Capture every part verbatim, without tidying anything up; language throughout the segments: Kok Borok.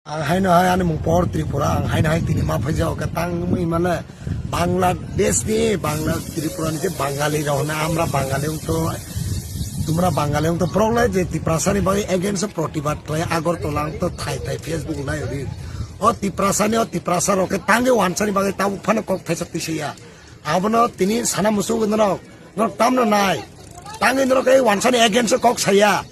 Ang haino hai ani mung por Tripura, ang haino hai tini ma phaijao khe tangwi mane Bangladesh ni, Bangla, Tripura ni je Bangali rok hwnwi, amra Bangali wng to, tumra Bangali wng to, borok lai je Tiprasa ni bagwi against o protibad khlai Agartala wng to thai thai Facebook nai ri. O Tiprasa ni, o Tiprasa rok khe tangwi wansa ni bagwi tabuk phano kok thaisa twi siya. Abono tini sana muchungo norok, norok tamno nai. Tangwi norok ei wansa ni against o kok saya.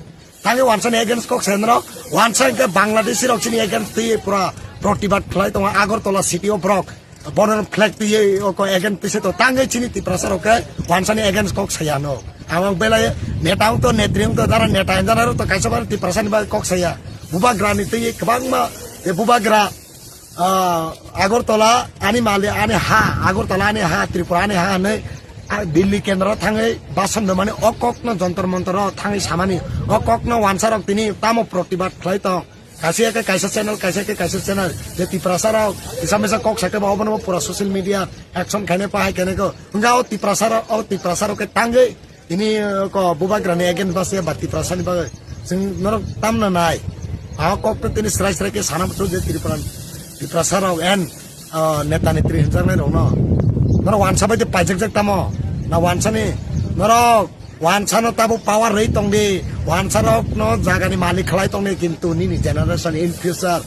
Tangwi wansa ni against kok saya norok, wansa hwnkhe Bangladeshi rok chini against twi pura protibad khlai tongo Agartala city o borok. Bono flag twi o ko against twi se to tangwi chini Tiprasa rok khe wansa ni against kok saya no. Ang belai neta wng to, netri wng to, dara neta wng jana rok to kaisa bar Tiprasa ni bagwi kok saya. Bubagra ni twi kwbangma, e Bubagra, ah, Agartala ani mali, ani ha, Agartala ani ha, Tripura ani ha hwnwi, ah, Delhi kendro thangwi bason rwmani o kokno Jantar Mantar o thangwi samani, o kokno wansa rok tini tamo protibad khlai tong. Kaisa khe kaisa channel, kaisa khe kaisa channel, je Tiprasa rok kisa misa kok sakhe bo obono pura social media action khainai pa hai khainai ko. Wngkha o Tiprasa rok, o Tiprasa rok khe tangwi tini, eh, ko Bubagra ni against base ba Tiprasa ni bagwi chwng norok tamna nai. A kok to tini srai srai khe sana muchung je Tripura, Tiprasa rok en, ah, neta netri hinjaknai rok no. Norok wansa bai de paijak jak tamo. Na wansa ni norok wansa no tabo power rei tong di. Wansa rok no jaga ni malik khlai tong di, kintu nini generation in future